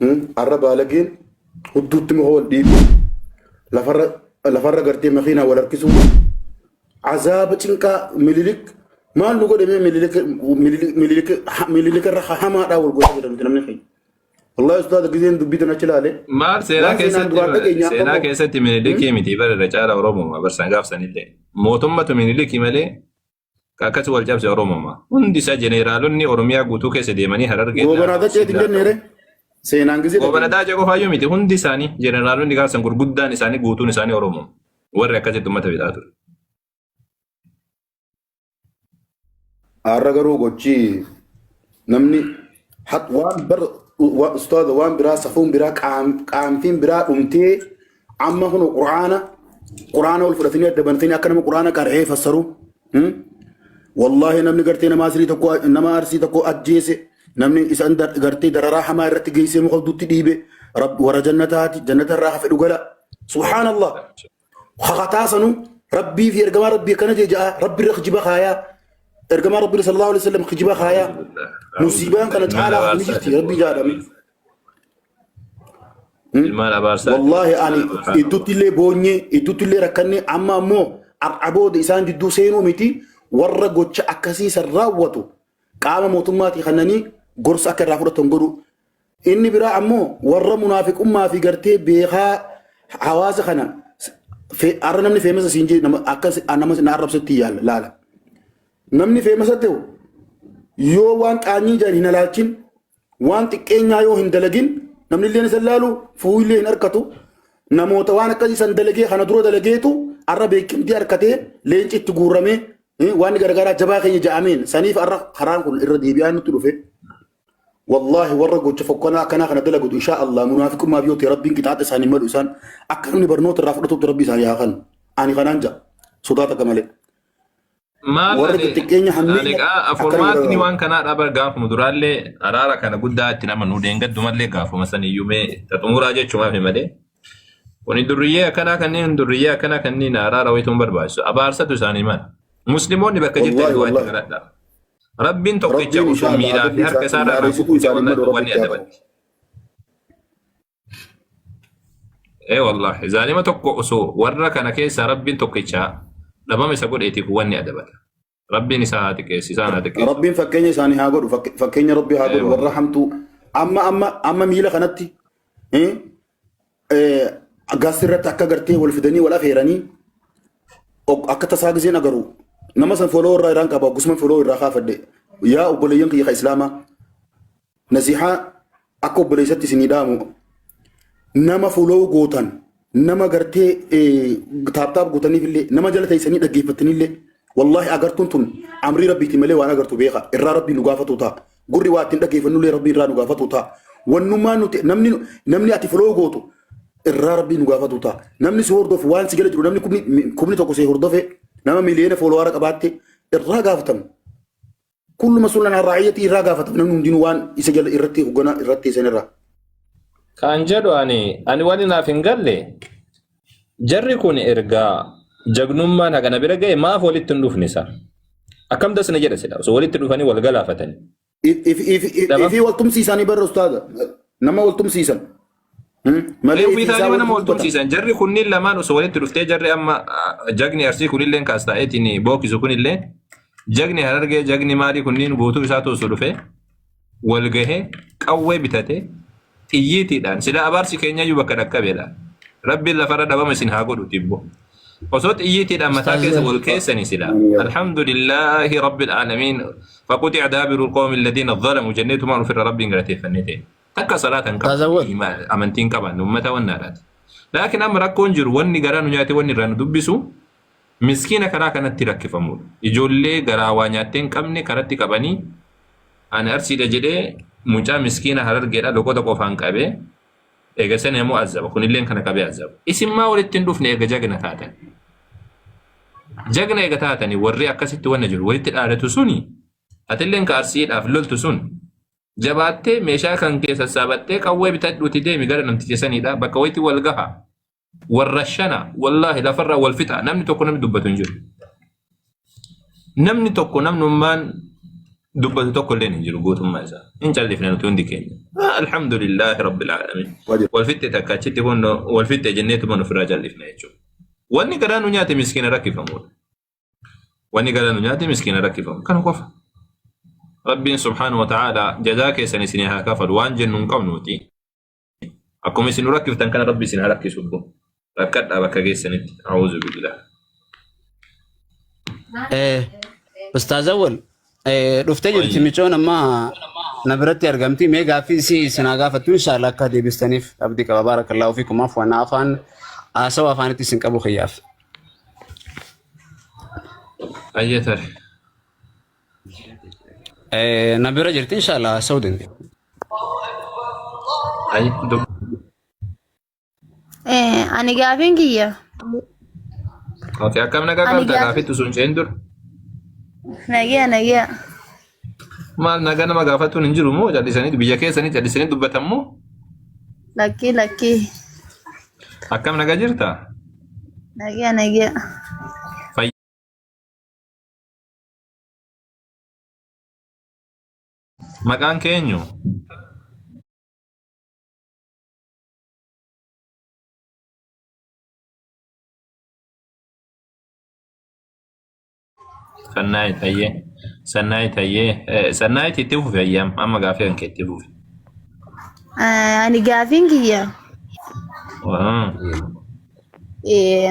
Arra baalageen hudduutti muka wal dhiibu, lafarra lafarra gartee makiinaa wal harkisuu, azaaba cinqaa. Mililik maal nu godhe? Mee Mililik, Mililik, Mililik irra hamaadhaa wal godha jedha nuti namni keenya. Wallahi ustaaza, gizeen dubbii tana achi ilaale. Maal seenaa Waan seenaan keessatti duraan dhageenye amma seenaa immoo keessatti Minilikii miti bara irra caala Oromoo barsan gaafsanillee. Mootummatu Minilikii malee akkas wal cabse Oromoma. Hundi isaa jeneraalonni Oromiyaa guutuu keessa deemanii Harargee Goobanaa Dacceetiin jenneere seenaan gizee Goobana dhageenye. Daacee qofaayyuu miti, hundi isaanii jeneraalonni gaafsan gurguddaan isaanii guutuun isaanii Oromoo. Warri akkasitti uummata fixaa ture. Har'a garuu gochi namni waan bar ustaaza waan biraa, safuun biraa, qaanfiin biraa dhumtee, amma kun quraana ol fudhatanii adda banatanii akka nama quraana qara'ee fassaru. Wallaahi namni gartee nama Arsii tokko, nama Arsii tokko ajjeese, namni isaan gartee dararaa hamaa irratti geessee muka dutti dhiibe, rabbi warra jannataati, jannata irraa hafe dhugala. Subhaanallah. Kakataa sanu Rabbii fi ergamaa Rabbii akkana jee ja'a, Rabbi irra kijiba kaayaa, ergamaa Rabbii sallallahu alaihi wasallam kijiba kaayaa. Musiibaan kana caalaa ni jirti Rabbii jaadhame. Ilmaan abaarsaa. Wallaahi ani idduutti illee boonyee, idduutti illee rakkanne. Amma ammoo har'a booda isaan jidduu seenuu miti, warra gocha akkasii san raawwatu qaama mootummaatii kannanii gorsa akka irraa fudhatan godhu. Inni biraa ammoo warra munaafiqummaa fi gartee beekaa hawaasa kana har'a namni feemasa siin jee nama akka nama na arrabsutti yaala laala. Namni feemasa ta'u yoo waan qaanyii jedhan hin alaalchin, waan xiqqeenyaa yoo hin dalagin, namni illee isa laalu fuullee hin harkatu. Namoota waan akkasii san dalagee, kana dura dalageetu har'a beekamtii harkatee, leenci itti guurramee, waan garagaraa jabaa keenya ja'ameen saniif har'a karaan kun irra deebi'aa nutti dhufe. Wallaahi warra gocha fokkanaa akkanaa kana dalagutu inshaa Allah munaafiqummaaf yoo ta'e Rabbiin qixaaxa isaanii malu, isaan akka namni barnoota irraa fudhatutti Rabbi isaanii haa kennu. Ani kanaan ja'a sodaa takka malee. Maal Warra ani xixiqqeenya ani hammeenya akkana furmaatni godhan. waan kanaa dhaba gaafuma duraallee araara kana guddaa itti nama nu deengaddumallee gaafuma san iyyuu mee ta xumuraa jechumaaf malee. Kuni durriyyee akkanaa kanneen, durriyyee akkanaa kanneen araara wayituun barbaachisu abaarsatu isaanii mala. Musliimoonni bakka jirtan Wallaahi du'aa itti wallaahi. kadhadhaa. Rabbiin tokkicha Rabbiin osoo inshaa Allah miilaa fi adabbii harka isaa isaa irraa ilaalisituu kukkute isaanii malu Rabbi wanni itti haa qabu. adabatti. Ee wallaahi, zaalima tokko osoo warra kana keessaa Rabbiin tokkicha dhabama isa godheetiif wanni adabata. Rabbiin isaa haa xiqqeessu, isaan haa xiqqeessu. Rabbiin fakkeenya isaanii haa godhu, fakkeenya Rabbi haa Ee godhu warra wallaahi. hamtuu amma amma amma miila kanatti gas irratti akka gartee wal fidanii wal afeeranii akka tasaa giseen agaru nama san foloo irraa irraan qaba, gusuma foloo irraa kaafadhe. Yaa obboleeyyan kiyya ka islaamaa, nasihaa akka obboleessatti isinii dhaamu, nama foloo gootan, nama gartee tap tap gootaniif illee, nama jala teessanii dhaggeeffattanillee, wallaahi agartuun tun amrii Rabbiiti malee waan agartu beeka, irraa Rabbii nu gaafatu ta'a. Gurri waa ittiin dhaggeeffannullee Rabbii irraa nu gaafatu ta'a. Wannummaa nuti namni ati foloo gootu irraa Rabbii nu gaafatu ta'a. Namni si hordofu, waan si jala jiru, namni kumni tokko si hordofe, nama miliyoona follower qabaatte irraa gaafatamu. Kullu mas'uulan an raa'iyyatii, irraa gaafatama namni hundinuu waan isa jala irratti hoogganaa irratti isan irraa. Kan jedhu ani wani naaf hin galle, jarri kun ergaa jagnummaan hagana bira ga'e maaf walitti hin dhufne isa? Akkam dasna jedha sila osoo walitti dhufanii wal galaafatanii. Ifii wal tumsiisanii barra ustaaza, nama wal tumsiisan malee Ofii ifii isaa isaanii nama walitti wal dubbatan. tumsiisan. Jarri kunniin lamaan osoo walitti dhuftee, jarri amma jagni Arsii kunillee kaas taa'eetiin bookisu kunillee, jagni Harargee, jagni maalii kunniin guutuu isaatu osoo dhufee wal gahee qawwee bitate xiyyiitiidhaan sila abaarsi keenyayyuu bakka dhaqqabeedha. Rabbiin lafarra dhabama isin haa godhu tibbo. Osoo xiyyiitiidhaan mataa keessa wal keessanii sila. Alhamdulillaahi rabbil aalamiin. Faquxi'a daabiru qawmi alladhiina zalamu jenneetumaan ofirra Rabbiin galateeffannee ta'e. Takka salaata hin qabu. Taazawwan. Amantii hin qaban uummata wannaadhaati. Laakiin amma rakkoon jiru, wanni garaa nu nyaate, wanni irraa nu dubbisu miskiina karaa kanatti rakkifamudha. Ijoollee garaa waa nyaattee hin qabne karatti qabanii, ani Arsiidha jedhee mucaa miskiina Harargeedha loqota qofaan qabee eega sani ammoo azaba, kunilleen kana qabee azaba. Isin maa walitti hin dhufne eega jagna taatan? Jagna eega taatanii warri akkasitti wanna jiru walitti dhaadatu suni, atilleen ka Arsiidhaaf loltu sun jabaattee meeshaa kan kee sassaabattee qawwee bitadhuuti deemi gara namticha saniidha, bakka wayitti wal gaha, warra shana. Wallaahi lafarraa wal fixa, namni tokko namni dubbatu hin jiru. Namni tokko namnummaan Dubbatu tokko illee hin jiru guutummaa isaa. Hin callifne nuti hundi keenya. Alhamdulillaahi rabbil aalamiin. Wal fixxe takka achitti kun wal fixxe jenneetuma ofirraa callifne jechuudha. Wanni garaa nu nyaate miskiina rakkifamuudha. Wanni garaa nu nyaate miskiina rakkifamu. Kana qofa. Rabbiin subhaanahu wa ta'ala jazaa keessan isinii haa kafalu waan jennu hin qabnuuti. Akkuma isin nu rakkiftan kana Rabbi isin haa rakkisu obbo. Rakkadhaa bakka geessanitti. A'uuzu billah. Ustaaz Awwal dhuftee jirti Wayyi. micoon amma na biratti argamti mee gaaffii isii isin haa gaafattu inshaallah akka deebistaniif abdii qaba baarakallaahu fiikum afwan afaan haasawa afaanitti isin qabu kiyyaaf. Ayyee tare. Na bira jirti inshaallah haasa'uu dandeenya. Ayyee dub. Ani gaafiin kiyya. Okay, akkam nagaa Ani qabda gaafii gaafittu sun ceen dur. Nagiya nagiya. Maal nagaa nama gaafatuun hin jiru moo callisanii biyya keessanii callisanii dubbatan moo? Lakkii lakkii. Akkam nagaa jirta? Nagiya nagiya. Maqaan kee eenyu? Sannaayit hayyee. Sannaayit hayyee. Sannaayit itti fufi hayyee amma amma gaaffii kan kee itti fufi. Ani gaafiin kiyya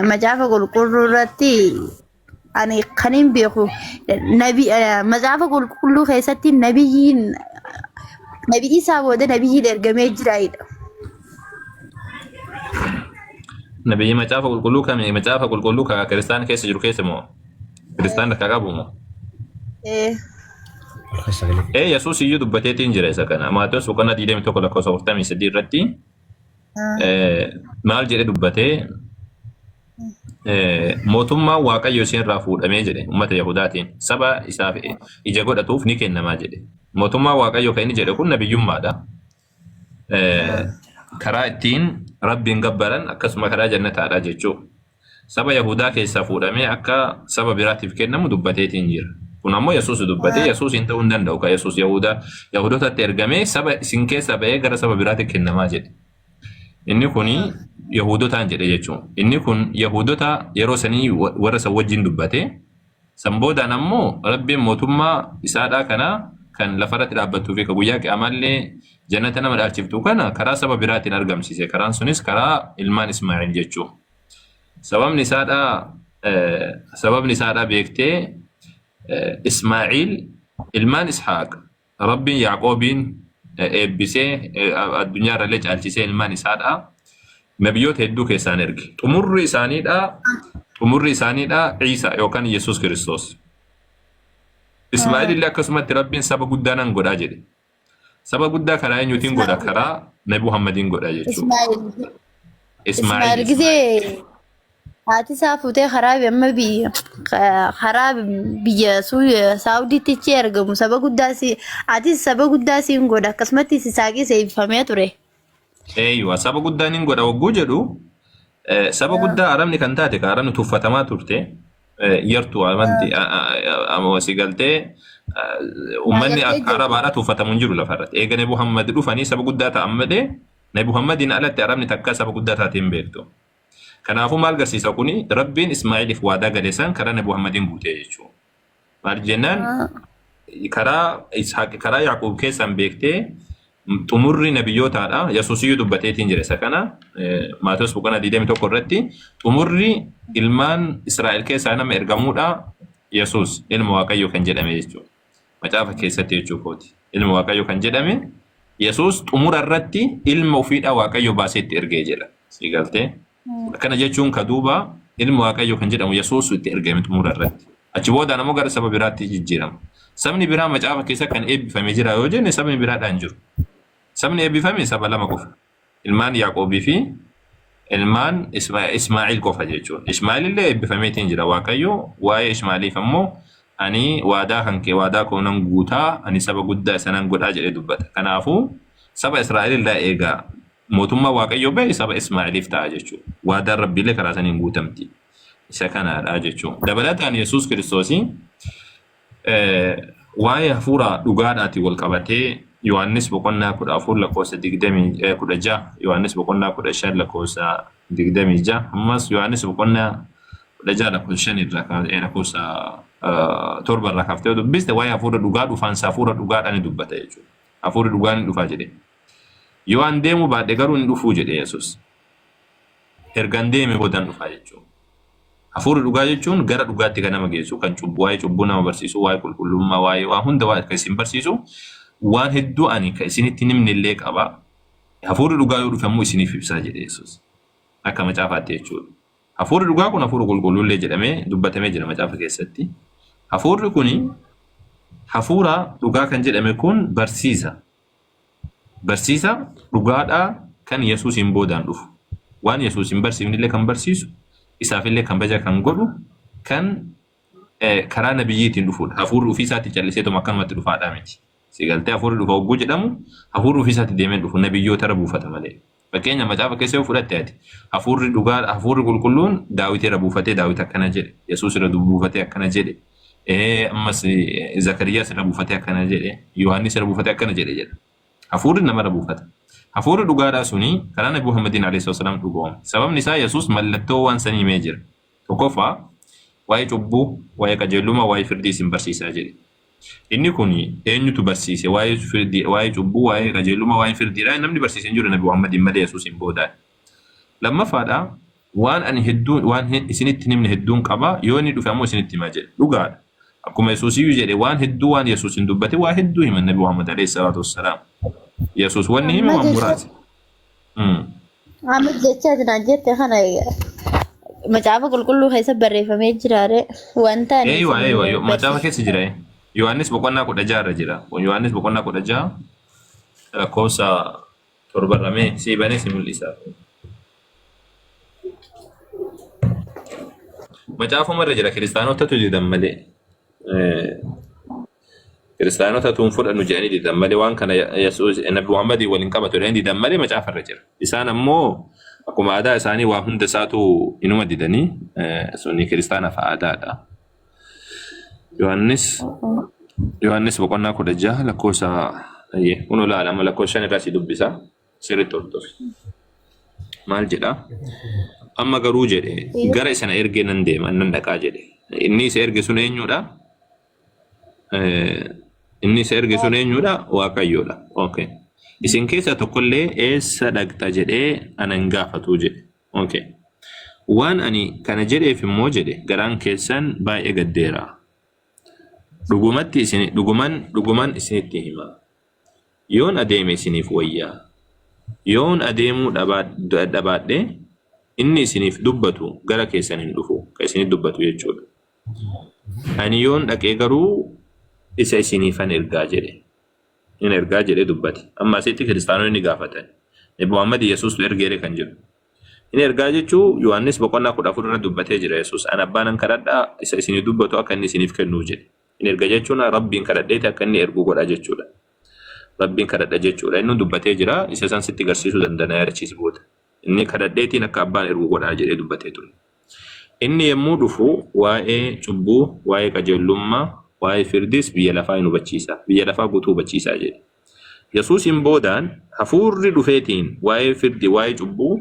macaafa qulqulluu irratti ani kan hin beeku nabi macaafa qulqulluu keessatti nabiyyiin nabi isaa booda nabiyyiin ergamee jiraayidha. Nabiyyi macaafa qulqulluu kami? Macaafa qulqulluu ka kiristaana keessa jiru keessa moo? Kiristaana ka qabu moo? Eh, Ee Yesuus iyyuu dubbateetiin jira isa kana. Maatewos boqonnaa 21 lakkoofsa 43 irratti maal jedhe dubbatee mootummaan Waaqayyo isin irraa fuudhamee jedhe uummata Yahudaatiin saba isaaf ija godhatuuf ni kennamaa jedhe. Mootummaan Waaqayyo kan inni jedhe kun nabiyyummaadha. Karaa ittiin Rabbiin gabbaran akkasuma karaa jannataadha jechuudha. Saba Yahudaa keessaa fuudhamee akka saba biraatiif kennamu dubbateetiin jira. Kun ammoo Yesuus dubbatee Yesuusiin ta'uu hin danda'u. Kan Yesuus Yahudaa Yahudotatti ergamee saba isin keessaa ba'ee gara saba biraatti kennamaa jedhe. Inni kun Yahudotaan jedhe jechuudha. Inni kun Yahudota yeroo sanii warra san wajjin dubbate. San boodaan ammoo Rabbiin mootummaa isaadhaa kana kan lafarratti dhaabbattuu fi ka guyyaa qiyaamaallee jannata nama dhaalchiftu kana karaa saba biraatiin argamsiise. Karaan sunis karaa ilmaan Ismaa'il jechuu. Sababni isaadhaa sababni isaadhaa beektee Ismaa'il ilmaan Ishaaq Rabbiin Yaaqoobiin eebbisee addunyaa irrallee caalchisee ilmaan isaadhaa nabiyyoota hedduu keessaan erge. Xumurri isaaniidhaa xumurri isaaniidhaa Iisaa yookaan Yesuus Kiristoos. Ismaa'il illee akkasumatti Rabbiin saba guddaa nan godhaa jedhe. Saba guddaa karaa eenyuutiin godha? Karaa Nabi Muhammadiin godha jechuudha. Ismaa'il Ismaa'il Ismaa'il Ismaa'il. gizee haati isaa fuutee karaa amma biyya karaa biyya Saawudiitti achi ergamu saba guddaa si atis saba guddaa siin godha akkasumatti Yisaaqis eebbifamee ture. Eeywa saba guddaa nin godha wagguu jedhu saba guddaa Arabni kan taate ka Arabni tuffatamaa turte yartuu amanti si galtee uummanni Galtee jirti. Arabaadha tuffatamu hin jiru lafarratti. Eega Nabi Muhammad dhufanii saba guddaa ta'an malee Nabi Muhammadiin alatti Arabni takka saba guddaa taate hin beektu. Kanaafuu maal garsiisa kuni Rabbiin Ismaa'iliif waadaa gale san karaa Nabi Muhammadiin guutee jechuudha. Maal jennaan karaa Ishaaq karaa Yaaqoob keessaan beektee xumurri nabiyyootaadha. Yesuusiyyuu dubbateetiin jira isa kana Maatewos boqonnaa 21 irratti xumurri ilmaan Israa'el keessaa nama ergamuudha Yesuus ilma Waaqayyoo kan jedhame jechuudha. Macaafa keessatti jechuu kooti. Ilma Waaqayyoo kan jedhame Yesuus xumura irratti ilma ofiidhaa Waaqayyo baasee itti ergee jedha. Sii galtee? Akkana jechuun ka duuba ilma Waaqayyoo kan jedhamu Yesuus itti ergame xumura irratti. Achi boodaan ammoo gara saba biraatti jijjiirama. Sabni biraa macaafa keessa kan eebbifame jira yoo jenne sabni biraadhaan jiru. Sabni eebbifame saba lama qofa. Ilmaan Yaaqoobii fi ilmaan Ismaa'il qofa jechuudha. Ismaa'il illee eebbifameetiin jira. Waaqayyo waa'ee Ismaa'iliif ammoo ani waadaa kan kee waadaa koo nan guutaa ani saba guddaa isa nan godhaa jedhee dubbata. Kanaafuu saba Israa'el irraa eegaa mootummaa Waaqayyoo ba'e saba Ismaa'iliif ta'a jechuudha. Waadaan Rabbiillee karaa saniin guutamti. Isa kanaadha jechuudha. Dabalataan Yesuus Kiristoosii Waa'ee hafuura dhugaadhaatiin wal qabatee Yohaannis boqonnaa 14 lakkoofsa 20 16, Yohaannis boqonnaa 15 lakkoofsa 26, ammas Yohaannis boqonnaa 16 lakkoofsa 5 irraa kaasee lakkoofsa 7 irraa kaaftee yoo dubbiste waa'ee hafuura dhugaa dhufaansa hafuura dhugaadhaan ni dubbata jechuudha. Hafuurri dhugaan ni dhufaa jedhe. Yoo an deemuu baadhe garuu hin dhufuu jedhe Yesuus. Ergan deeme boodan dhufaa jechuudha. Hafuurri dhugaa jechuun gara dhugaatti kan nama geessu, kan cubbuu, waa'ee cubbuu nama barsiisu, waa'ee qulqullummaa, waa'ee waa hunda waa kan isin barsiisu, waan hedduu ani kan isinitti hin himne illee qaba. Hafuurri dhugaa yoo dhufe ammoo isiniif ibsaa jedhe Yesuus. Akka macaafaatti jechuudha. Hafuurri dhugaa kun hafuura qulqulluu illee jedhamee dubbatamee jira macaafa keessatti. Hafuurri kuni hafuura dhugaa kan jedhame kun barsiisa. Barsiisa dhugaadhaa kan Yesuusiin boodaan dhufu. Waan Yesuus hin barsiifnillee kan barsiisu, isaafillee kabaja kan godhu, kan karaa nabiyyiitiin dhufuudha. Hafuurri ofii isaatii calliseetuma akkanumatti dhufaadhaa miti. Si galtee hafuurri dhufa hogguu jedhamu hafuurri ofii isaatii deemee dhufu nabiyyoota irra buufata malee. Fakkeenya macaafa keessa yoo fudhatte ati hafuurri dhugaa hafuurri qulqulluun Daawit irra buufatee Daawit akkana jedhe Yesuus irra buufatee akkana jedhe ammas Zakariyaas irra buufatee akkana jedhe Yohaannis irra buufatee akkana jedhe jedha. Hafuurri namarra buufata. Hafuurri dhugaadhaa suni karaa Nabi Muhammadiin alayhi salaam dhugoome. Sababni isaa Yesuus mallattoo waan sanii himee jira. Tokkoffaa waa'ee cubbuu, waa'ee qajeelummaa, waa'ee firdii isin barsiisaa jedhe. Inni kun eenyutu barsiise? Waa'ee firdii, waa'ee cubbuu, waa'ee qajeelummaa, waa'ee firdiidha. Namni barsiise hin jiru Nabi Muhammadiin malee Yesuusiin boodaan. Lammaffaadha waan ani hedduu waan isinitti hin himne hedduun qaba yoo inni dhufe ammoo isinitti hima jedhe. Dhugaadha. Akkuma Yesuusiyyuu jedhe waan hedduu waan Yesuus hin dubbate waa hedduu himan Nabi Muhammad alayhi salaatu wassalaam. Yesuus wanni hime Amma waan jecha muraasa. Amma jecha ati naan jette kana macaafa qulqulluu keessa barreeffamee jiraare wanta ani Eeywa isin eeywa macaafa barsiisu keessa jira. Yohaannis boqonnaa 16 irra jira. Yohaannis boqonnaa 16 lakkoofsa 7 irra mee sii banee si mul'isa. Macaafuma irra jira kiristaanotatu didan malee. Kiristaanota tuun fudhannu jedhanii didan malee waan kana Yesuus Nabi Muhammadii waliin qabatu jedhanii didan malee macaafa irra jira. Isaan ammoo akkuma aadaa isaanii waa hunda isaatu inuma didanii suni kiristaanaaf aadaadha. Yohaannis Yohaannis boqonnaa 16 lakkoofsa kun olaala amma lakkoofsa 5 irraa si dubbisa sirriitti hordofi. Maal jedha? Amma garuu jedhe gara isa na ergee nan deema nan dhaqaa jedhe. Inni isa erge sun eenyudha? Inni isa erge sun eenyudha? Waaqayyoodha. Okay. Isin keessaa tokkollee eessa dhaqxa jedhee ana hin gaafatu jedhe. Okay. Waan ani kana jedheef immoo jedhe garaan keessan baay'ee gaddeera. Dhugumatti isin dhuguman dhuguman isinitti hima. Yoon adeeme isiniif wayya. Yoon adeemuu dhabaadhe inni isiniif dubbatu gara keessan hin dhufu. Ka isinitti dubbatu jechuudha. Ani yoon dhaqee garuu isa isiniifan ergaa jedhe. In ergaa jedhee dubbate. Amma asitti kiristaanonni ni gaafatan. Nabi Muhammad Yesuustu ergeere kan jedhu. In ergaa jechuu Yohaannis boqonnaa 14 irra dubbatee jira Yesuus. An abbaa nan kadhadhaa isa isinii dubbatu akka inni isiniif kennuuf jedhe. In erga jechuun Rabbiin kadhadheeti akka inni ergu godha jechuudha. Rabbiin kadhadha jechuudha. Inni dubbatee jira isa san sitti garsiisuu danda'a yaadachiisi booda. Inni kadhadheetiin akka abbaan ergu godhaa jedhee dubbatee ture. Inni yommuu dhufu waa'ee cubbuu, waa'ee qajeellummaa, waa'ee firdiis biyya lafaa in hubachiisa. Biyya lafaa guutuu hubachiisaa jedhe. Yesuusiin boodaan hafuurri dhufeetiin waa'ee firdii, waa'ee cubbuu,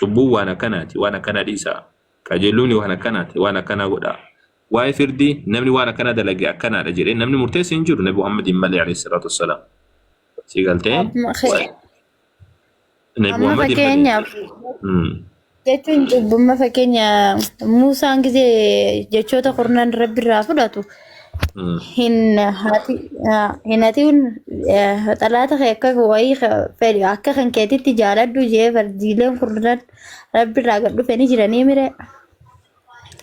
cubbuun waan akkanaati, waan akkanaa dhiisaa. Qajeellumni waan akkanaati, waan akkanaa godhaa. Waa'ee firdii namni waan akkanaa dalage akkanaadha jedhee namni murteesse hin jiru Nabi Muhammadiin malee alayhi salaatu wassalaam. Si galtee? Amma Nabi amma Muhammadiin malee. fakkeenyaaf jechuun cubbumma fakkeenya Muusaan gisee jechoota kurnan rabbi irraa fudhatu hin hati hin hatiin xalaata kee akka wayii fedhi akka kan keetitti jaaladhu jee fardiileen kurnan rabbi irraa gad dhufe ni jiranii mire.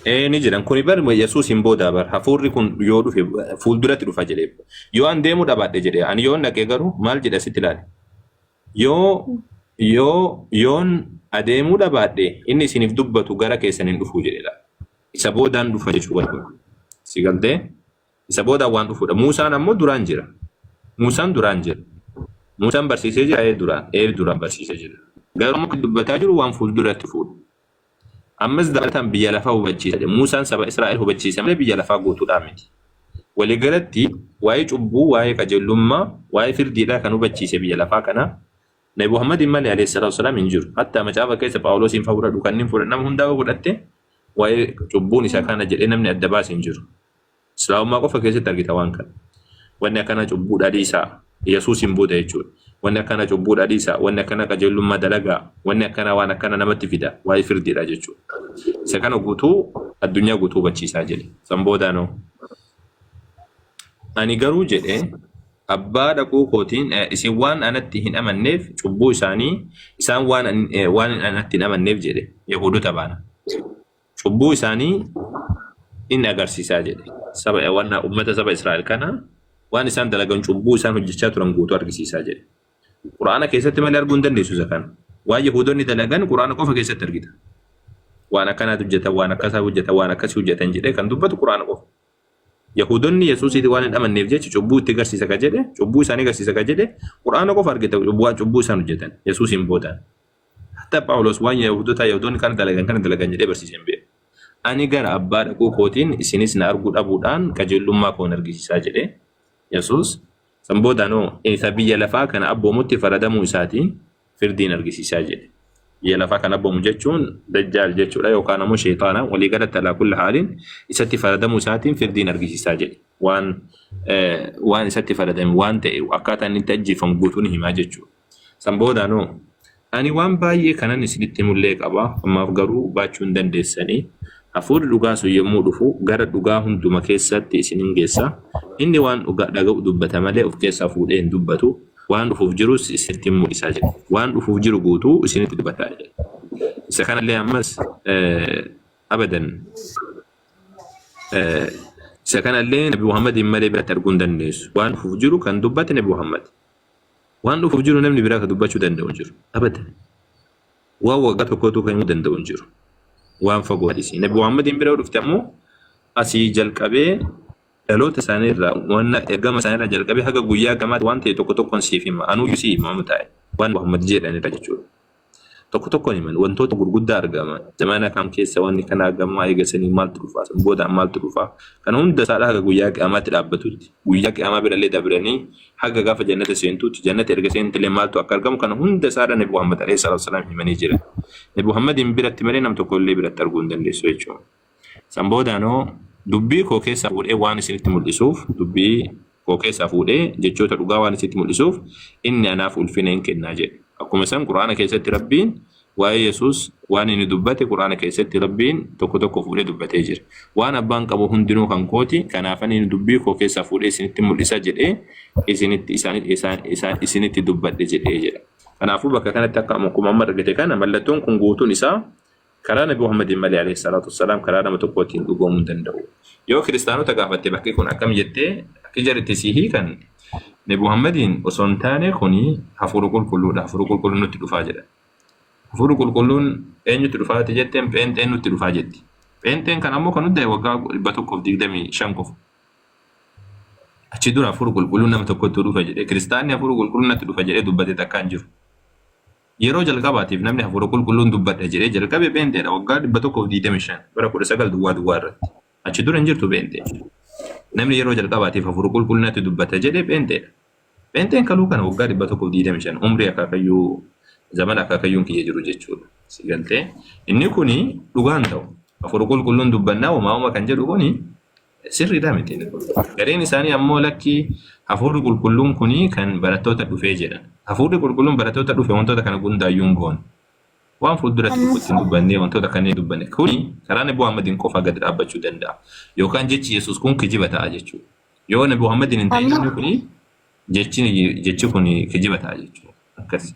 Ee ni jiran. Kuni bar Yesuus hin boodaa bar. Hafuurri kun yoo dhufe fuulduratti dhufa jedhee. Yoo an deemuu dhabaadhe jedhee ani yoon dhaqee garuu maal jedhe asitti ilaali. Yoo yoo yoon adeemuu dhabaadhe inni isiniif dubbatu gara keessan hin dhufuu jedhe laal. Isa boodaan dhufa jechuu barbaada. Si galtee? Isa boodaan waan dhufuudha. Muusaan ammoo duraan jira. Muusaan duraan jira. Muusaan barsiisee jira ee duraan. Ee duraan barsiisee jira. Garuu ammoo kan dubbataa jiru waan fuulduratti dhufuudha. Ammas dabalataan biyya lafaa hubachiisa jedhe. Muusaan saba Israa'el hubachiise malee biyya lafaa guutuudhaa miti. Waliigalatti Waa'ee cubbuu, waa'ee qajeelummaa, waa'ee firdiidhaa kan hubachiise biyya lafaa kana Nabi Muhammadiin malee alayhi salaatu wasalaam hin jiru. Hatta macaafa keessa Phaawulosiin fa'aa fudhadhu kanneen fudhadhu nama hundaa yoo fudhatte waa'ee cubbuun isa kana jedhee namni adda baase hin jiru. Islaamummaa qofa keessatti argita waan kana. Wanni akkana cubbuu dhadhiisaa Yesuusiin booda jechuudha. Wanni akkana cubbuu dhadhiisaa, wanni akkana qajeelummaa dalagaa, wanni akkana waan akkana namatti fida waa'ee firdiidha jechuudha. Isa kana guutuu addunyaa guutuu hubachiisaa jedhe. San boodaanoo ani garuu jedhe abbaa dhaquu kootiin isin waan anatti hin amanneef cubbuu isaanii isaan waan waan anatti hin amanneef jedhe Yahuudota baana. Cubbuu isaanii in agarsiisaa jedhe. Saba waan ummata saba Israa'el kana waan isaan dalagan cubbuu isaan hojjechaa turan guutuu argisiisaa jedhe. Qur'aana keessatti malee arguu hin dandeessu isa kana. Waan Yahuudonni dalagan Qur'aana qofa keessatti argita. Waan akkanaatu hojjetan, waan akkasaa hojjetan, waan akkasii hojjetan jedhee kan dubbatu Qur'aana qofa. Yahuudonni Yesuusitti waan hin amanneef jecha cubbuu itti agarsiisa ka jedhe, cubbuu isaanii agarsiisa ka jedhe, Qur'aana qofa argita waan cubbuu isaan hojjetan Yesuusiin boodaan. Hatta Phaawulos waan Yahuudotaa Yahudoonni kana dalagan kana dalagan jedhee barsiisee hin beeku. Ani gara abbaa dhaquu kootiin isinis na arguu dhabuudhaan qajeelummaa koo hin argisiisaa jedhe Yesuus. San boodaanoo isa biyya lafaa kana abboomutti faradamuu isaatiin firdiin argisiisaa jedhe. Biyya lafaa kana abboomu jechuun dajjaal jechuudha yookaan ammoo sheexaana walii galatti alaa kulli haaliin isatti faradamuu isaatiin firdiin argisiisaa jedhe. Waan waan isatti faradame waan ta'e akkaataa inni itti ajjeefamu guutuu ni himaa jechuudha. San boodaanoo ani waan baay'ee kanan isinitti himullee qaba, ammaaf garuu baachuu hin dandeessanii. Hafuurri dhugaa sun yommuu dhufu gara dhugaa hunduma keessatti isin in geessa. Inni waan dhugaa dhaga'u dubbata malee of keessaa fuudhee hin dubbatu. Waan dhufuuf jirus isinitti in mul'isa jedhe. Waan dhufuuf jiru guutuu isinitti dubbata jedhe. Isa kanallee ammas abadan isa kanallee Nabi Muhammadiin malee biratti arguu hin dandeessu. Waan dhufuuf jiru kan dubbate Nabi Muhammad. Waan dhufuuf jiru namni biraa kan dubbachuu danda'u hin jiru. Abadan. Waan waggaa tokkootu kan himuu danda'u hin jiru. Waan fagoo hadisi. Nabi Muhammadiin bira yoo dhufte ammoo asii jalqabee dhaloota isaanii irraa waan ergama isaanii irraa jalqabee haga guyyaa gamaatti waan ta'e tokko tokkoon siif hima. Anuyyuu si hima amma taa'e. Waan Muhammad jedhanidha jechuudha. Tokko tokkoon himan wantoota gurguddaa argaman zamana kam keessa wanni kana argamaa eegasanii maaltu dhufaa san boodaan maaltu dhufaa kana hunda isaadha haga guyyaa qiyaamaatti dhaabbatutti guyyaa qiyaamaa birallee dabranii haga gaafa jannata seentutti jannata erga seentillee maaltu akka argamu kana hunda isaadha Nabi Muhammad alayhi salaatu wasalaam himanii jiran. Nabi Muhammadiin biratti malee nam tokko illee biratti arguu hin dandeessu jechuudha. San boodaanoo dubbii koo keessaa fuudhee waan isinitti mul'isuuf dubbii koo keessaa fuudhee jechoota dhugaa waan isinitti mul'isuuf inni anaaf ulfina hin kennaa jedhe. Akkuma san Qur'aana keessatti Rabbiin waa'ee Yesuus waan inni dubbate Qur'aana keessatti Rabbiin tokko tokko fuudhee dubbatee jira. Waan abbaan qabu hundinuu kan kooti kanaafan inni dubbii koo keessaa fuudhee isinitti mul'isa jedhee isinitti isaan isaan isaan isinitti dubbadhe jedhee jedha. Kanaafuu bakka kanatti akka akkuma amma argite kana mallattoon kun guutuun isaa Karaa Nabi Muhammadiin malee alayhi salaatu wassalaam karaa nama tokkootiin dhugoomuu hin danda'u. Yoo kiristaanota gaafatte bakki kun akkam jettee akki jarri itti sii hiikan Nabi Muhammadiin osoo hin taane kuni hafuura qulqulluudha hafuura qulqulluun nutti dhufaa jedhan. Hafuurri qulqulluun eenyutti dhufaa ati jetteen pheenxeen nutti dhufaa jetti. Pheenxeen kan ammoo kan hundaa'e waggaa 125 qofa. Achi dura hafuura qulqulluun nama tokkotti dhufa jedhee kiristaanni hafuura qulqulluun natti dhufa jedhee dubbate takkaa hin jiru. Yeroo jalqabaatiif namni Hafuura Qulqulluun dubbadha jedhee jalqabe Pheenxeedha waggaa 125 bara 19 duwwaa duwwaa irratti. Achi dura hin jirtu Pheenxeen. Namni yeroo jalqabaatiif Hafuura Qulqulluun natti dubbata jedhe Pheenxeedha. Pheenxeen kaluu kana waggaa 125 umrii akaakayyuu zamana akaakayyuun kiyya jiru jechuudha. Si galtee? Inni kuni dhugaan ta'u. Hafuura Qulqulluun dubbannaa homaa kan jedhu kuni Sirriidha miti inni kun. Gareen isaanii ammoo lakkii hafuurri qulqulluun kuni kan barattoota dhufee jedhan. Hafuurri qulqulluun barattoota dhufe wantoota kana gundaayyuu hin goone. Waan fuulduratti dhufu itti hin dubbannee wantoota kanneen dubbanne. Kuni karaa Nabi Muhammadiin qofa gad dhaabbachuu danda'a. Yookaan jechi Yesuus kun kijiba ta'a jechuudha. Yoo Nabi Muhammadiin hin ta'in inni kuni jechi jechi kun kijiba ta'a jechuudha. Akkas.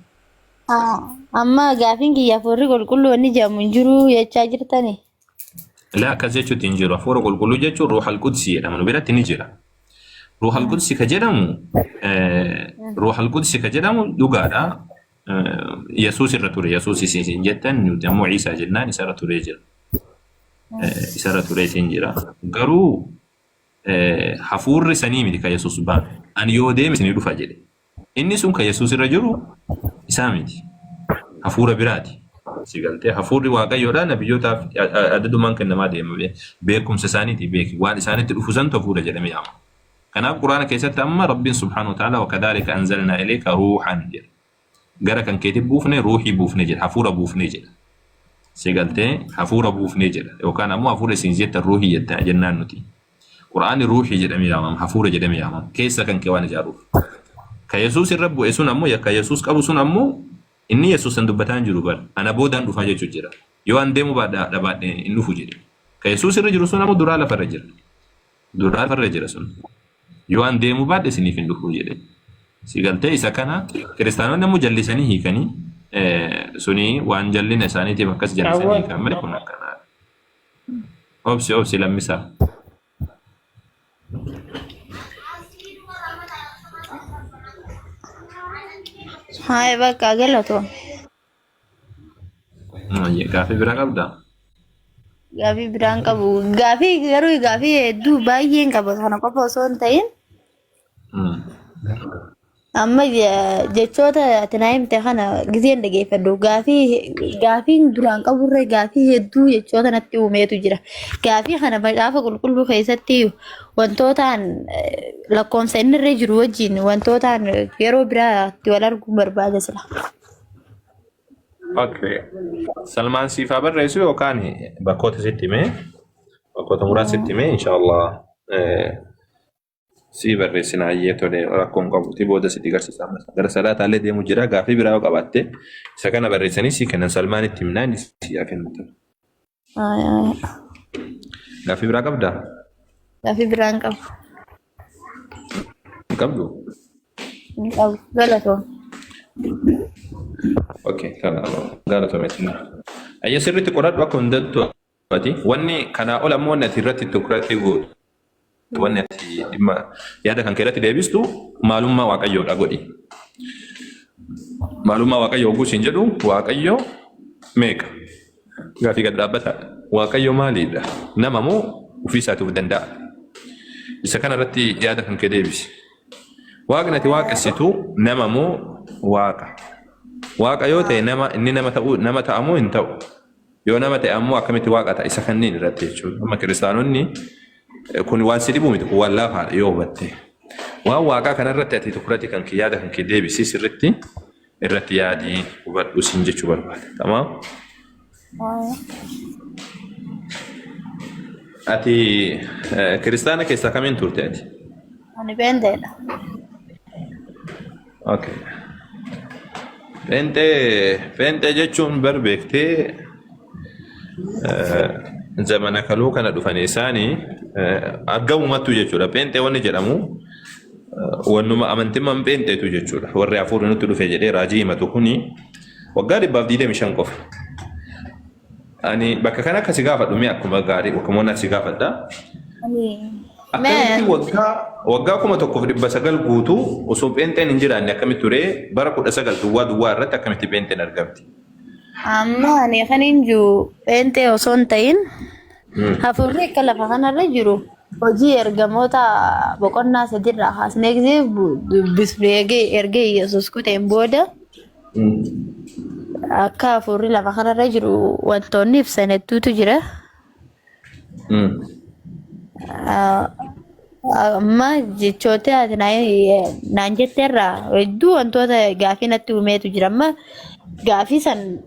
Amma gaafiin kiyya hafuurri qulqulluu wanni jedhamu hin jiru jechaa jirtani. Laa akkas jechuutti hin jiru. Hafuura qulqulluu jechuun ruuhal qudsi jedhama. Nu biratti ni jira. Ruuhal qudsi ka jedhamu ruuhal qudsi ka jedhamu dhugaadha. Yesuus irra ture. Yesuus isin isin jettan nuti ammoo Iisaa jennaan isarra turee jira. Isarra tureetiin jira. Garuu hafuurri sanii miti ka Yesuus baane. Ani yoo deeme isinii dhufa jedhe. Inni sun kan Yesuus irra jiru isaa miti. Hafuura biraati. Si galtee hafuurri Waaqayyoodha nabiyyootaaf addadumaan kennamaa deema. Beekumsa isaaniiti beeki. Waan isaanitti dhufu santu hafuura jedhamee yaamama. Kanaaf Quraana keessatti amma Rabbiin subhaanahu wa ta'ala wakadhaalika anzalnaa ilayka ruuhan jedha. Gara kan keetti buufne ruuhii buufne jedha. Hafuura buufne jedha. Si galtee hafuura buufne jedha. Yookaan ammoo hafuura isin jettan ruuhii jetta jennaan nuti. Quraanni ruuhii jedhamee yaamama. Hafuura jedhamee yaamama. Keessa kan kee waan ijaaruuf. Ka Yesuus irra bu'e sun ammoo yakka Yesuus qabu sun ammoo inni Yesuus san dubbataa hin jiru bar. Ana boodaan dhufaa jechuu jira. Yoo an deemuu baadha dhabaadhe hin dhufu jedhe. Ka Yesuus irra jiru sun ammoo duraa lafarra jira. Duraa lafarra jira sun. Yoo an deemuu baadhe isiniif hin dhufu jedhe. Si galtee isa kana kiristaanonni ammoo jallisanii hiikanii suni waan jallina isaaniitiif akkas jallisanii Awwal. hiikan malee kun akkana. Obsi obsi lammisaa. Haaya bakka galatoo. Gaaffii biraa qabdaa? Gaafii biraan qabu. Gaafii garuu gaafii hedduu baay'een qaba. Kana qofa osoo hin ta'in amma jechoota ati naa himte kana gizeen dhageeffadhu. Gaafii gaafiin duraan qaburra gaafii hedduu jechoota natti uumeetu jira. Gaafii kana macaafa qulqulluu keessatti wantootaan lakkoomsa inni irra jiru wajjin wantootaan yeroo biraatti wal arguun barbaada sila. Okay. Salmaan siif haa barreessu yookaan bakkoota sitti himee bakkoota muraasa sitti himee inshaallah sii barreessina hayyee tole rakkoon qabuti booda sitti garsiisa ammas gara salaataallee deemu jira gaafii biraa yoo qabaatte isa kana barreessanii sii kennan Salmaan itti himnaa inni sii haa kennu. Gaaffii biraa qabdaa? Gaaffii biraa hin qabu. Hin qabdu? Hin qabu. Galatoom. Okay, galatoomeetina. Ayya sirriitti qoradhu akka hundattu ati wanni kanaa ol ammoo wanni ati irratti tukurratti gootu wanni ati dhimma yaada kan kee irratti deebistu maalummaa waaqayyoodha godhi. Maalummaa waaqayyoo hogguu siin jedhu waaqayyo meeqa? Gaafii gad dhaabbataadha. Waaqayyo maaliidha? Nama moo ofii isaatiif danda'a? Isa kana irratti yaada kan kee deebisi. Waaqni ati waaqessitu nama moo waaqa? Waaqa yoo ta'e nama inni nama ta'uu nama ta'a moo hin ta'u? Yoo nama ta'e ammoo akkamitti waaqa ta'a? Isa kanneen irratti jechuudha. Amma kiristaanonni kun waan si dhibu miti kun waan laafaadha yoo hubatte. Waan waaqaa kanarratti ati tukurati kan kee yaada kan kee deebisi sirritti irratti yaadii hubadhu siin jechuu barbaada. Tamaam. Ati kiristaana keessaa kamiin turte ati? Ani beenteedha. Okay. Pheenxee pheenxee jechuun bar beektee zamana kaluu kana dhufanii isaanii argamumattu jechuudha. Pheenxee wanni jedhamu wannuma amantimmaan pheenxeetu jechuudha. Warri hafuurri nutti dhufe jedhee raajii himatu kuni waggaa 125 qofa. Ani bakka kana akka si gaafadhu mee akkuma gaarii akkuma waan si gaafadha. Akkamitti waggaa waggaa 1900 guutuu osoo pheenxeen hin jiraanne akkamitti ture bara 19 duwwaa duwwaa irratti akkamitti pheenxeen argamti? Amma ani kan hin jiru pheenxee osoo hin ta'in hafuurri akka lafa kanarra jiru hojii ergamoota boqonnaa sadiirraa kaasnee gisee dubbisnu erga Yesuus kuteen booda akka hafuurri lafa kanarra jiru wantoonni ibsan hedduutu jira. Amma jechoota ati naan jetteerraa hedduu wantoota gaafii natti uumeetu jira. Amma gaafii san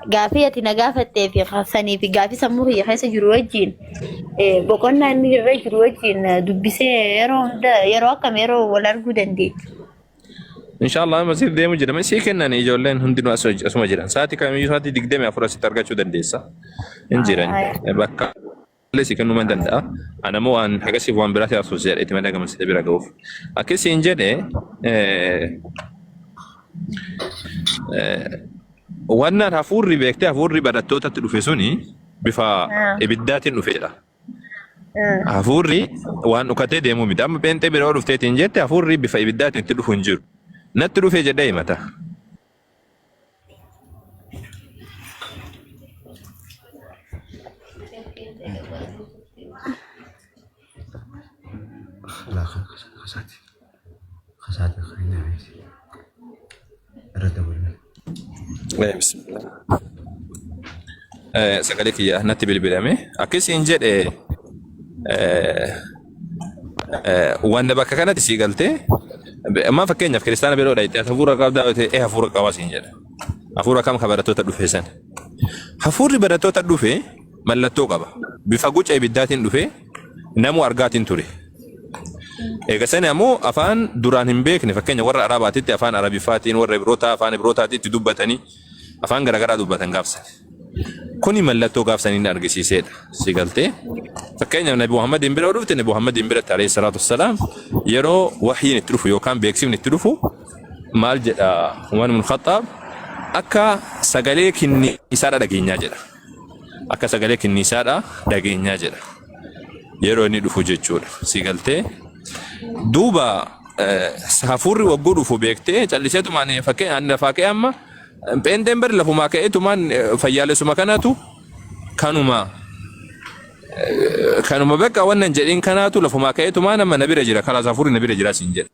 gaafii ati na gaafattee fi sanii fi gaafii sammuu kiyya keessa jiru wajjin boqonnaa inni irra jiru wajjin dubbisee yeroo hunda yeroo akkam yeroo wal arguu dandeenya. Inshallah amma siif deemu jedhama. Sii kennan ijoolleen hundinuu asuma jiran. Sa'aatii kamiyyuu sa'aatii 24 asitti argachuu dandeessa. Hin jiran. Bakka illee sii kennuu man danda'a. Ana immoo waan akkasiif waan biraatti haasofsiisa jedheeti malee gama sitti bira ga'uuf. Akkasiin jedhe wannaan hafuurri beektee hafuurri barattootatti dhufe suni bifa ibiddaatiin dhufe jedha. Hafuurri waan dhukatee deemuu miti. Amma pheenxee bira yoo dhufteetiin jette hafuurri bifa ibiddaatiin itti dhufu hin jiru. Natti dhufee jedhee himata. Bismillah. Sagalee kiyya natti bilbilame. Akkasiin jedhe Wanta bakka kanatti sii galtee amma fakkeenyaaf kiristaana biroo dhayxee hafuura qabdaa yoo ta'e hafuura qaba siin jedha. Hafuura kam ka barattoota dhufe san. Hafuurri barattoota dhufe mallattoo qaba. Bifa guca ibiddaatiin dhufe namuu argaatiin ture. Eega sani ammoo afaan duraan hin beekne fakkeenya warra Arabaatitti afaan Arabiffaatiin warra Ibrootaa afaan Ibrootaatiin itti dubbatanii afaan garaagaraa dubbatan gaafsan. Kuni mallattoo gaafsan inni argisiiseedha. Si galtee? Fakkeenyaaf Nabi Muhammadiin bira yoo dhufte Nabi Muhammadiin biratti alayhi salaatu wassalaam yeroo wahyiin itti dhufu yookaan beeksifni itti dhufu maal jedha Umar ibn Khattaab akka sagalee kinniisaadha dhageenyaa jedha. Akka sagalee kinniisaadha dhageenyaa jedha. Yeroo inni dhufu jechuudha. Si galtee? Duuba hafuurri wagguu dhufu beektee calliseetumaan fakkeenya ani lafaa ka'e amma Pheenxeen bari lafumaa ka'eetumaan fayyaalessuma kanatu kanuma kanuma bakka wannan jedhin kanaatu lafumaa ka'eetumaan amma na bira jira kalaas hafuurri na bira jira siin jedha.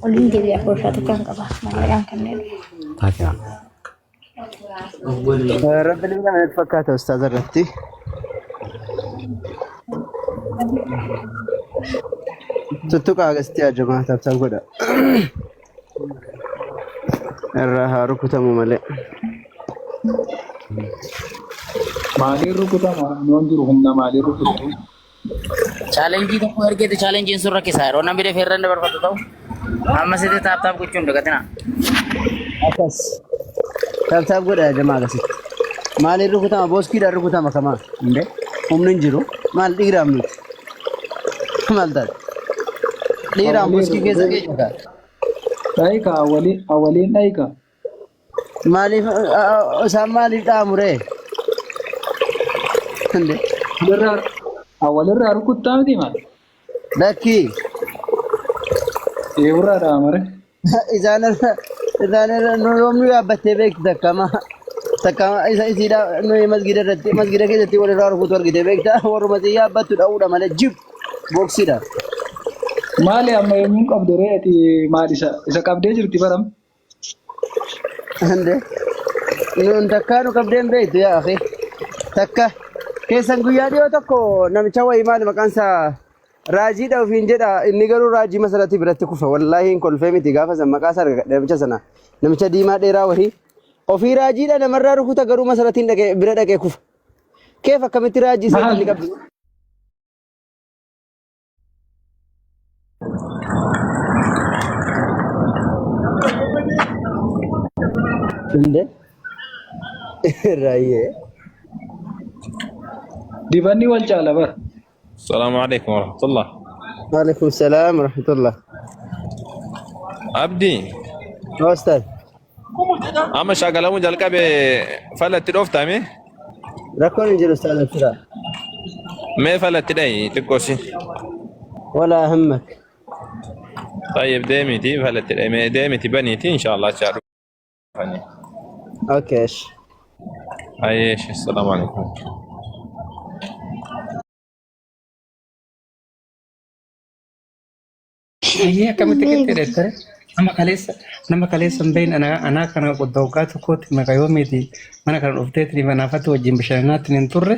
Oliin deebi'aa boorsaa tokko hin qaba. Maallaqaan kanneen. Rabbi ilmi namaa natti fakkaata ustaaza irratti. Tuttuqaa agastii ajamaa taabtaab godha. Irraa haa rukutamu malee. Maaliin rukutama? Noon jiru humna maaliin rukutu? Chaalenjii tokko ergeetu chaalenjiin sun rakkisa. Yeroo namni dafee irra dabarfatu ta'u amma sitti taap taap gochuun dagatina. Akkas. Taabtaab godha jamaa akkasitti. Maaliin rukutama? Booskiidhaan rukutama kamaa. Inde humni hin jiru. Maal dhiiraaf nuti? Maal taate? Dhiiraan boskii keessa keenya kaa. Dhayika awwaliin dhayika. Maaliif isaan maaliif dhaamu ree? Inde Walirraa awwalirraa rukuttaa miti maal? Lakkii Eewurraa dhaamare. Isaan irra isaan irra nu yoom nu yaabbattee beekti takkama takkama isa isiidha nuyi masgida irratti masgida keessatti walirraa rukutu argite beekta warruma si yaabbattu dha'uudha malee jib boksiidha. Maali amma eenyuun qabdu ree ati maal isa isa qabdee jirti baram. Ande nuun takkaa nu qabdeen beektu yaa akhi takka keessan guyyaa dhiyoo tokko namicha wayii maali maqaan isaa Raajiidha ofiin jedha inni garuu raajii masarati biratti kufa wallaahi hin kolfee miti gaafa san maqaa isaa argadhe namicha sana namicha diimaa dheeraa wahii ofii raajiidha namarraa rukuta garuu masaratiin dhaqee bira dhaqee kufa keef akkamitti raajii seexanni Maal qabdi Inde raayyee dibanni wal caala bar. Salaamu alaikum warahmatullah. Waalaikum salaam warahmatullah. Abdi, Ustaz amma shaakalamuu jalqabe falatti dhooftame rakkoon hin jiru ustaz abshira. mee falatti dhayi xiqqoosi. Walaa hammak. Tayyib deemiti falatti dhayi mee deemiti baniiti inshallah achaa dhufani. Okay. እሺ። Ayeesh, assalaamu alaikum. Ayyee akkamitti qixxeedha jettee nama kaleessa nama kaleessa hin beekne anaa anaa kana qodda waggaa tokkootti maqaa yoomiiti mana kana dhufteetti manaafatti wajjin bashannanaatti hin turre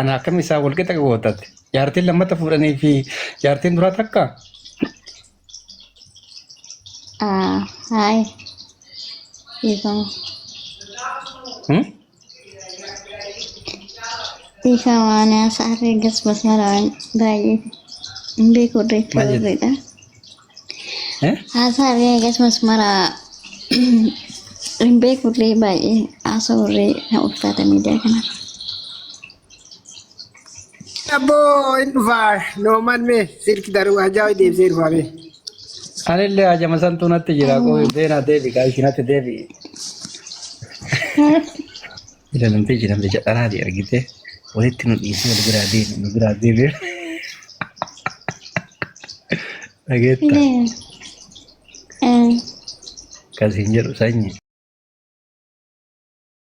ana akkami isaa wal qixa gootatte jaartiin lammata fuudhanii fi jaartiin duraa takka Ah, hi. Dhiifama. Hmm? Dhiifama ani haasa'arree gas masmaraan baay'ee hin beeku irreetti Maal jette? warreedha. Eh? Haasa'arree gas masmaraa hin beeku irree baay'ee haasa'urree na ulfaata miidiyaa kanarra. Abboo hin dhufaa nooman mee silki daruu hajaa deebisee dhufaa mee. Anillee hajama santuu natti jira qooyi beenaa deebi kaa isinatti deebi. Ila namtichi namticha dharaati argite walitti nu dhiisee wal biraa deeme nu biraa deeme. Dhageetta Filee. akkasiin jedhu sanyi.